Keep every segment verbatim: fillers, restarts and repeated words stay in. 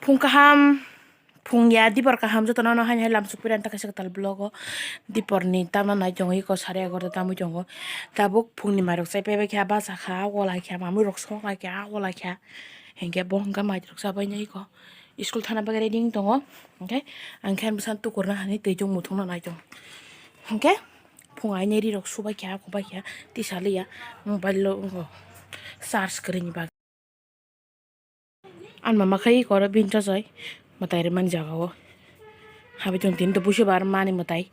Phung kaham, phung ya, dipor kaham, jotono no haino hai lamsok pirani ta kaisa kwtal vlog o. Dipor ni tamo nai tongo, iko sare egarota tamui tongo. Tabuk phung ni mairok chai pai bai kha, basa kha, gola kha, mamui rok song kha, gola kha. Hinkhe bo hinkhe mai rok chabai nai iko. School thana bagwi ready wng tongo. Hinkhe ang khe bwsano tukurna hinwi twi chwng muthungna nai tongo. Hinkhe phung aini ri rok subai kha, kubai kha, tisa liya, mobile o charge kwrwi ni bagwi. Ani mama khe iko oro bini chajai mwtai rwmani jaga o. Habai tong tini to buisobar mani mwtai.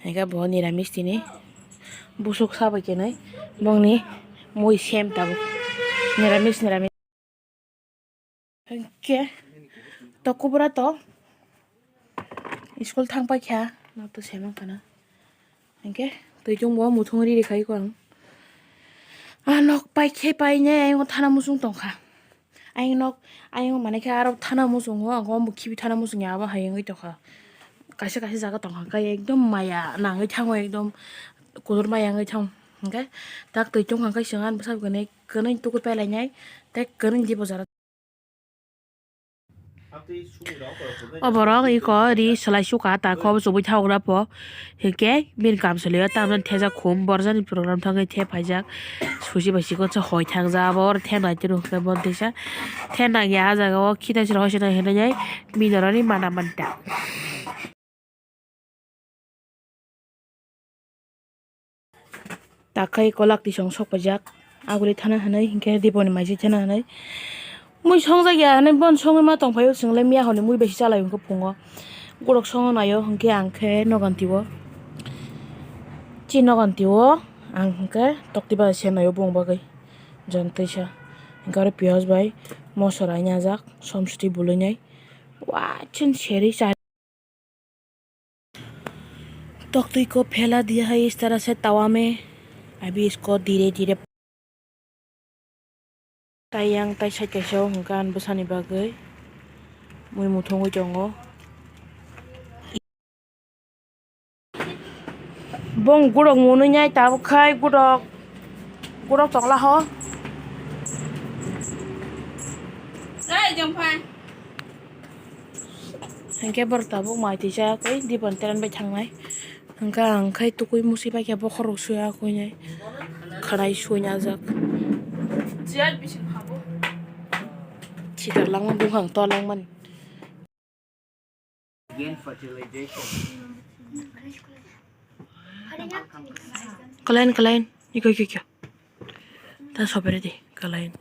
Hinkhe bo niramis tini busuk sabai khenwi bongni mui sem tabuk. Niramis, niramis. Hinkhe to kubura to school thang pai kha, nok to sema khana. Hinkhe twi chwng bo muthung ri ri khai kho ang. Ah, nok pai khe pai nai ayang thana muchung tong kha. Ayang nok, ayang mane khe aro thana muchung o, ang o mukhibi thana muchung ya abo hai wngwi tong kha. Kaisa kaisa jaga tong kha, kai ekdom maya nangwi thango, ekdom kotor maya wngwi thango. Hinkhe tak twi chwng kha, kai chwng ani bwsai kwnwi, kwnwi tukur pelainai, tei kwnwi di bojaro. O borok iko ri swlai suka ta kho chubui thawk na po. Hinkhe bini kam swlaiyo tamni thejak khum borjani program thangwi the phaijak. Susi bai chikon sa hoi thang ja abo oro the nai tiro hinkhe bon tisa the nang ya ah jaga o khita siro hoi sino hinwi nai bini oro ri mana manta. Takhai kolak tisong sok paijak, aguli thana hinwi hinkhe diponi maisi thana hinwi mui songjak ya hinwi bon songwi ma tongphai o, chwng le miya hwnwi mui bai se chalai o hinkhe phungo. Gorok songo naio hinkhe ang khe nogon tio, chi nogon tio ang hinkhe tokti bai se naio bung bagwi jon twisa hinkhe aro piyaj bai mosora hinwi ajak somswtwi bului nai. Wa chwng seri cha. Toktwi ko phela diya hai is tarah se tawa me, abhi isko dhire dhire. Tai yang tai side kaisa o hwnka ani bwsani bagwi mui muthungwi tongo. Bong gurok mwnwi nai tabuk khai gurok, gurok tongla ho. Ei, jongphai. Hinkhe borok tabuk mai twi chayakwi dipon teren bai thangnai. Hinkhe ang khai tukui musi bai khe bokhorok suya khuinai. Khwnai suina jak. Chitar langma buphang to langmani. Kalain, kalain. Iko, iko, iko. Ta sopere di, kalain.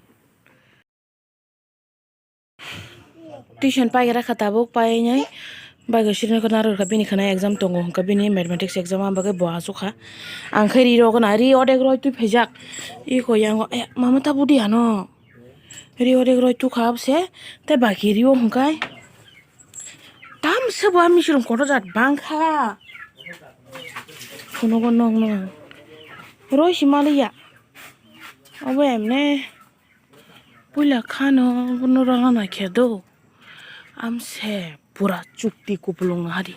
Tuition paigra kha tabuk painai. Bai khe sirni khna rwkha bini khna exam tongo hwnkha bini mathematics exam ah bagwi bo aswk kha. Ang khe ri rw gana ri odek roi twi phaijak. Iko yango, eh, mama ta budi ano. Ri odek roi tukha abse tei baki rio hwnkhe. Tam se bo a misrung kotor jat bang kha. Phunugo nokno roi si maliya. Obo emne puila khano bono rana naikhe do. Amse pura chukti kupulung hari.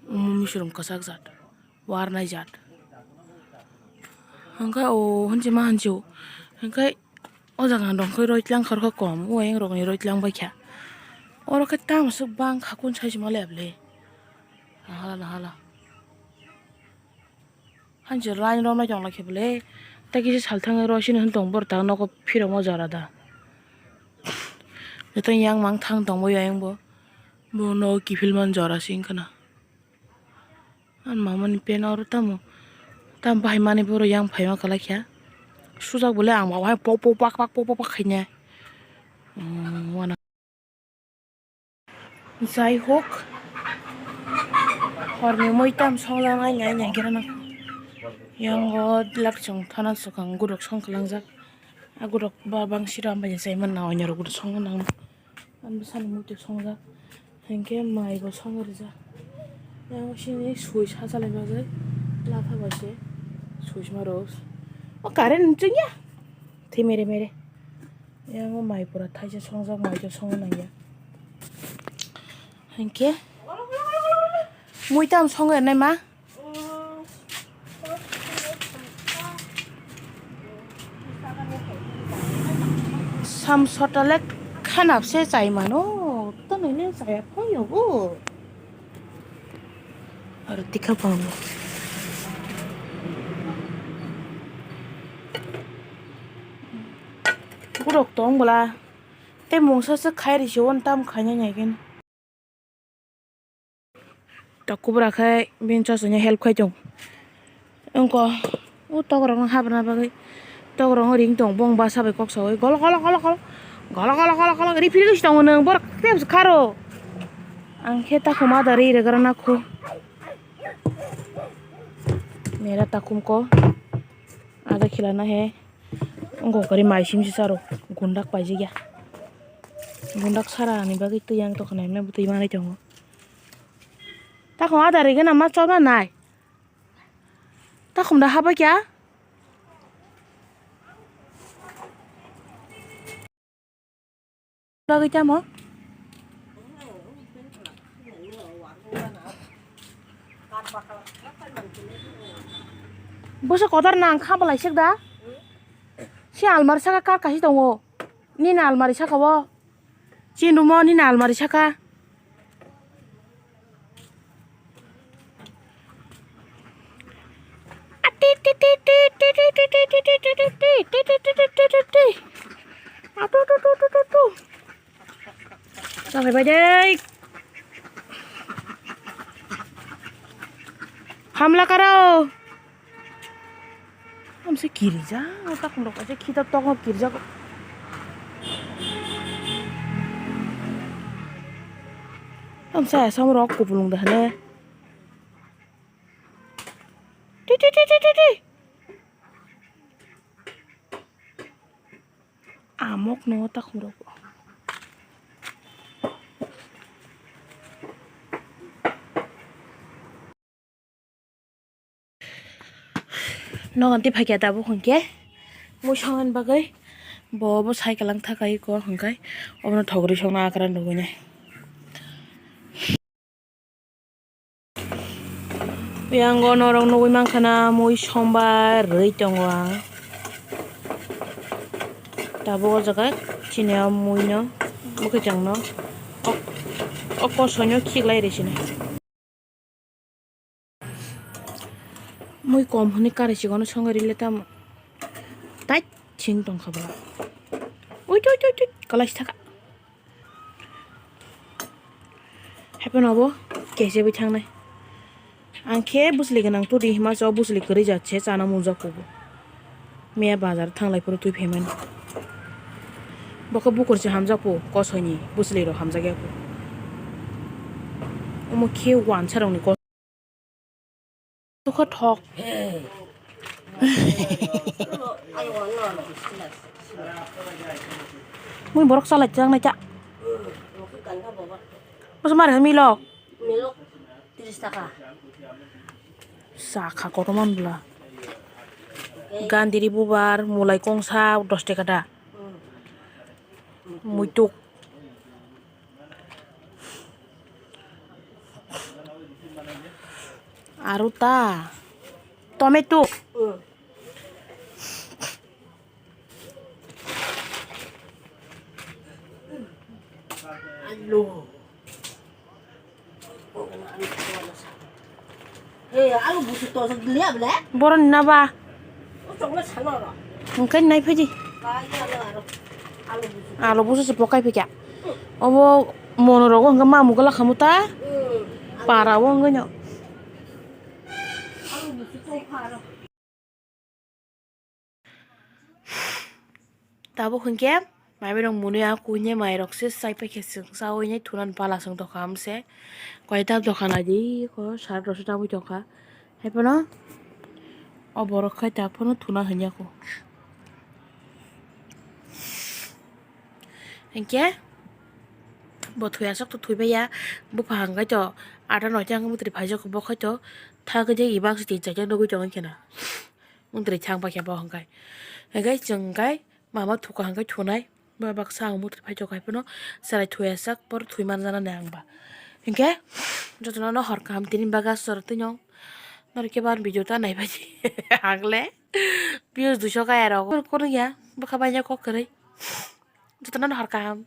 Omo misrung kwchak jat. Warnai jat. Hwnkhe o hwnjima hwnjio. Hwnkhe o jaga dongkhoi roi tlang khoroksa kom, o ayang rokni roi tlang baikha. Oro khe tamo swk bang kha kun sai se maliya bwle. Nahala, nahala. Hanjil line romlai tong lai khe bwle. Tei kisa salthangwi roi sini hwn tong bwrwi ta nogo phirokma jora da. Joto yang mang thang tongbaio ayang bo. Bo nogo kiphilmani jora se wngkha na. Ani mamani pen oro tamo, tamo bahai manwi borok yang phaima kwlai kha. Sujak bole ang bo hai pok pok pak pak pok pok pak khainai. Umm, wana. Jai hok, horni mui tam songjaknai nai nai khe rwna. Yang o lak chwng thana swkang gurok song kwlangjak. A gurok ba bang siro ambai ya chai manna oinarok gurok song nang. Ang bwsani muitu songjak, hinkhe mai bo songwi rijak. Yang sini switch hachalai bagwi latha bai se switch ma rw. O current chwngya thwi mere mere. Yang o mai pura thaisa songjak, mai to songwi nangya. Hinkhe mui tamo songwi rwnai ma? Samsota le khanap se chai mano, Tamo ini saya koyo bu. Aro tikha pang. Borok tong bwla. Tei mungsa se khai ri se uan tam khainai nai khe. Ta kubra khai bini chosoni help khai tong. Wngkha o tokrokno habna bagwi tokrokno ring tong bong basa bai kok sawi golo golo golo golo golo golo golo golo ri philwi se tongo nwng borok tei bwswk kharo. Ang khe takhum ada ri rwgrana khu. Mera takhum ko ada khilana he. Wngkha khe mai sim sisa rok gundak paijak ya. Gundak sara ni bagwi twi ang tokha nai mwnai bwtwi manwi tongo. Takhum ada rigena ma chobna nai. Takhum da habai kya? Bagwi tamo? Bwsa kotor nang kha bwlai sik da? Si almari saka kar kasi tongo. Nini almari saka o. Chini room o nini almari saka. Chakaibai dei. Hamla karo. Amse kirijak, o takhum rok kaisa khita tokma kirijak. Amse asam rok kupulung da hane. Ti, ti, ti, ti, ti, ti. Amok no takhum rok. Nogo tei phaikya tabuk hwnkhe mui songni bagwi bo obo cycle ang thaka iko hwnkhe obono thogri songno akra nugwi nai. Yang o norok nugwi mankha na mui sombar rwi tongo ang. Tabuk o jaga chini o mui no bwkhe chang no o kosoi no khiklai rwi sini. Mui kom hwnwi karwi chikon no songwi rwle tamo. Tait sing tongkha bwla. Uit, uit, uit, uit, kwlai si thaka. Hapheno bo kechebwi thangnai. Ang khe bwsli gwnang tudi hima se o bwsli kwrwi jat se chana munjak kugo. Miya bazar thanglai phuru twi phaimani. Bo khe bukur se hamjak po, kosoini bwsli rok hamjak ya po. Omo khe wansa rokni kos. Tukha thok. Mui borok chalai chang nai cha. Bwsa mari milo. Milo tris taka. Sakha kotorma bwla. Gandiri bubar, mulai kongsa, dos taka da. Muituk. Aro ta. Tomato. Alu. Boroni na ba? Hwnkhe nai phaidi. Alo busu se pokai phikya. Obo mono rogo hwnkhe mamu gwla khamu ta. Para o hwnkhe no. Tabuk hwnkhe mai rok mwnwi a kuinai mai rok se chai paikhe chwng chaui nai thunani pala chwng tongkha amse koi ta dokan adi ko sat rok se tabui tongkha haiphano o borok khai ta phano thuna hinyaku hinkhe bo thuya sok to thubaiya bupha hwnkhe to ata noita wngwi mwtri phaijak bo khai to thagwi de ibak se tin chaita nugui tongwi kheno. Mungtwrwi thang paikha bo hwnkhe. Hwnkhe chwng hwnkhe mama thuka hwnkhe thunai. Bo baksa ang mungtwrwi phaitokha haiphano chwrai thuya sak por thwi manjana nai ang ba. Hwnkhe jotono no hor kaham tini bagwi aswk twi nw. Norok khe bar video ta naibaidi. Ang le views duiso kaya rok. Kunu ya bwkha baina kok kwrwi. Jotono no hor kaham.